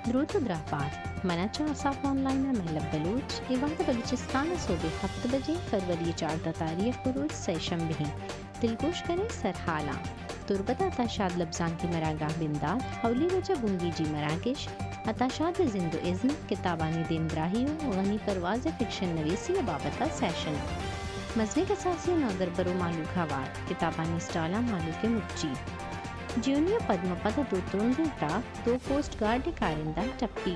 دروت ءُ دراہ بات۔ من ءَ چہ آساپ آن لائن ءَ مہلب بلوچ۔ اے وہد ءَ بلوچستان ءَ سہب ءِ ہپت بجے، فروری ءِ چاردہ تاریخ ءُ روچ سئے شنبہ ایں۔ دلگوش کنیں سرحالاں۔ تربت ءَ عطا شاد لبزانکی مراگاہ بندات، اولی روچ ءَ بنگیجی مراگش، عطا شاد ءِ زند ءُ ازم، کتابانی دیمدراہی ءُ غنی پرواز ءِ فکشن نویسی ءِ بابت ءَ سیشن۔ مزنیں کساسی ءُ نودربر ءُ مہلوک ہوار، کتابانی اسٹالاں مہلوک ءِ مچی۔ جیونی ءَ پدم پد ءَ دو ترندیں تراک، دو کوسٹ گارڈ ءِ کارندہ ٹپی۔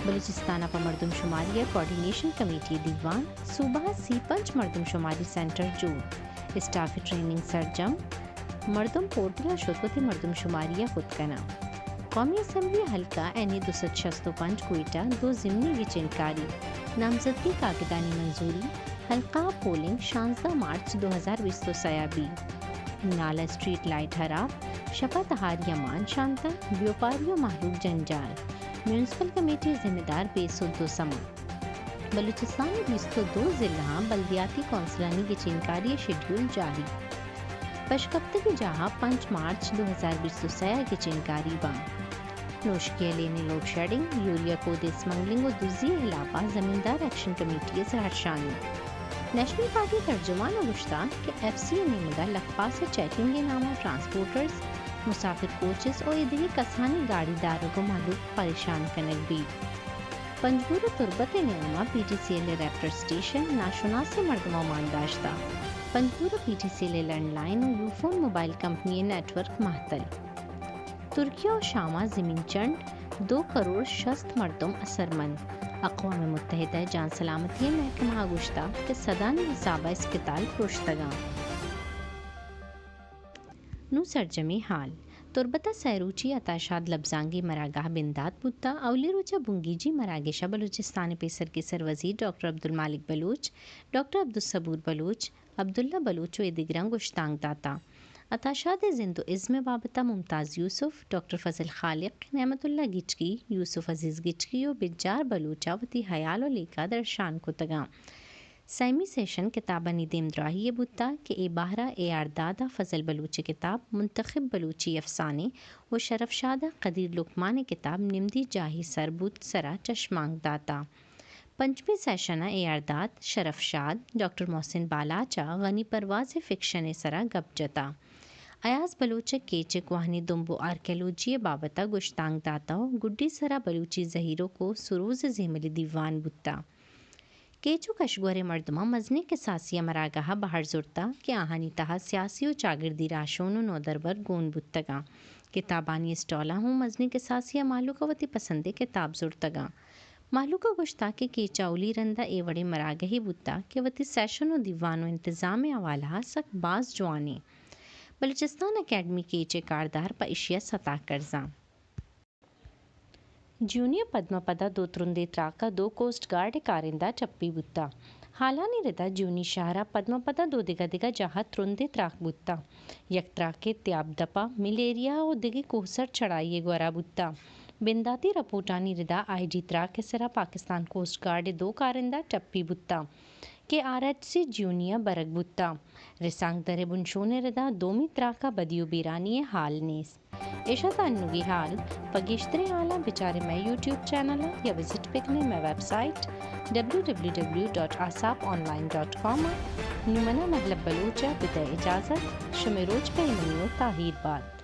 بلوچستان ءَ پہ مردم شماری ءِ کوآرڈینیشن کمیٹی ءِ دیوان، صوبہ ءَ سی پنچ مردم شماری سینٹر جوڑ، اسٹاف ءِ ٹریننگ سرجم، مردم پورٹل ءَ شت وتی مردم شماری ءَ کت کناں۔ قومی اسمبلی حلقہ این ای دو سد شست ءُ پنچ کوئٹہ دو ضمنی گچین کاری، نامزدگی کاگدانی منظوری، حلقہ ءَ پولنگ شانزدہ مارچ دو ہزار بیست ءُ سئے ءَ بی۔ نالہ اسٹریٹ لائٹ ہراب، شپ ءَ تہاری ءَ مان شانتہ، بیوپاری ءُ مہلوک جنجال، میونسپل کمیٹی ءِ ذمہ دار بے سد ءُ سما۔ بلوچستان ءِ بیست ءُ دو ضلعاں بلدیاتی کونسلانی گچین کاری ءِ شیڈیول جاری۔ پشکپتگی جاہ ءَ پنچ مارچ دو ہزار بیست ءُ سئے ءَ گچین کاری باں۔ نوشکی ءِ لین ءَ لوڈ شیڈنگ، یوریا کود ءِ اسمگلنگ ءُ دزی ءِ ہلاپ ءَ زمیندار ایکشن کمیٹی ءِ زہرشانی۔ نیشنل پارٹی ءِ ترجمان ءَ گوشتگ کہ ایف سی ءِ نیمگ ءَ لکھ پاس ءِ چیکنگ ءِ نام ءَ ٹرانسپورٹرز، مسافر کوچز ءُ ایدگہ کسانیں گاڑی دارگ ءُ مہلوک پریشان کنگ بیت۔ پنجگور ءُ تربت ءِ نیام ءَ پی ٹی سی ایل ءِ ریپٹر اسٹیشن، ناشناسیں مردماں مان داشتگ۔ پنجگور ءَ پی ٹی سی ایل ءِ لینڈ لائن ءُ یوفون موبائل کمپنی ءِ نیٹ ورک مہتل۔ ترکیہ ءُ شام ءَ زمین چنڈ، دو کروڑ شست مردم اثرمند۔ اقوام متحدہ ءِ جان سلامتی ءِ محکمہ ءَ گوشتگ کہ سدانی حساب ءَ اسپتال پروشتگ اَنت۔ نوں سرجمیں حال۔ تربت ءَ سئے روچی عطا شاد لبزانکی مراگاہ بندات بوتگ۔ اولی روچ ءَ بنگیجی مراگش ءَ بلوچستان ءِ پیسرکیں سروزیر ڈاکٹر عبدالمالک بلوچ، ڈاکٹر عبدالصبور بلوچ، عبداللہ بلوچ ءُ ایدگراں گشتانک داتگ۔ عطا شاد ءِ زند ءُ ازم ءِ بابت ءَ ممتاز یوسف، ڈاکٹر فضل خالق، نعمت اللہ گچکی، یوسف عزیز گچکی ءُ بجار بلوچ ءَ وتی ہیال ءُ لیکہ درشان کتگ اَنت۔ سیمی سیشن کتابانی دیمدراہی ءَ بوتگ کہ اے بہر ءَ اے آر داد ءِ فضل بلوچ ءِ کتاب منتخب بلوچی افسانے ءُ شرف شاد ءِ قدیر لقمان ءِ کتاب نمدی جاہے سر بوت سر ءَ چشمانک داتگ۔ پنچمی سیشن ءَ اے آر داد، شرف شاد، ڈاکٹر محسن بالاچ ءَ غنی پرواز ءِ فکشن ءِ سر ءَ گپ جتگ۔ ایاز بلوچ ءَ کیچ ءِ کوہنیں دمب ءُ آرکیالوجی ءِ بابت ءَ گشتانک داتگ ءُ گڈی سر ءَ بلوچی زہیروک ءُ سروز ءِ زیملی دیوان بوتگ۔ کیچ ءُ کشگور ءِ مردماں مزنیں کساسی ءِ مراگاہ ءَ بہر زرتگ کہ آہانی تہا سیاسی ءُ چاگردی راہشون ءُ نودربر گون بوتگ اَنت۔ کتابانی اسٹالاں ہوں مزنیں کساسی ءِ مہلوک ءَ وتی پسندیں کتاب زرتگ اَنت۔ مہلوک ءَ گوشتگ کہ کیچ ءَ اولی رند ءَ اے وڑیں مراگہے بوتگ کہ وتی سیشن ءُ دیوان ءُ انتظام ءِ حوالہ ءَ سک باز جوان اِنت۔ بلوچستان اکیڈمی کیچ ءِ کاردار پہ ایشی ءَ ستا کرز اَنت۔ جیونی ءَ پدم پد ءَ دو ترندیں تراک ءَ دو کوسٹ گارڈ ءِ کارندہ ٹپی بوتگ۔ ہالانی رد ءَ جیونی شہر ءَ پدم پد ءَ دو دگہ دگہ جاہ ءَ ترندیں تراک بوتگ۔ یک تراکے تیاب دپ ءَ ملیریا ءُ دگہ کوہسر چڑھائی ءِ گور ءَ بوتگ۔ بنداتی رپورٹانی رد ءَ آئی ڈی تراک ءِ سر ءَ پاکستان کوسٹ گارڈ ءِ دو کارندہ ٹپی بوتگ کہ آر ایچ سی جیونی ءَ برگ بوتگ۔ رسانکدر ءِ بنشون ءِ رد ءَ دومی تراک ءَ بدی ءُ بیرانی ءِ ہال نیست۔ ایش ات انوگیں ہال۔ پہ گیشتریں ہالاں بچارے مئے یوٹیوب چینل ءَ یا وزٹ بکنے مئے website W W W dot asaap online dot com ءَ۔ نوں منا مہلب بلوچ ءَ بدئے اجازت۔ شمے روچ پہ ایمنی ءُ تاہیر بات۔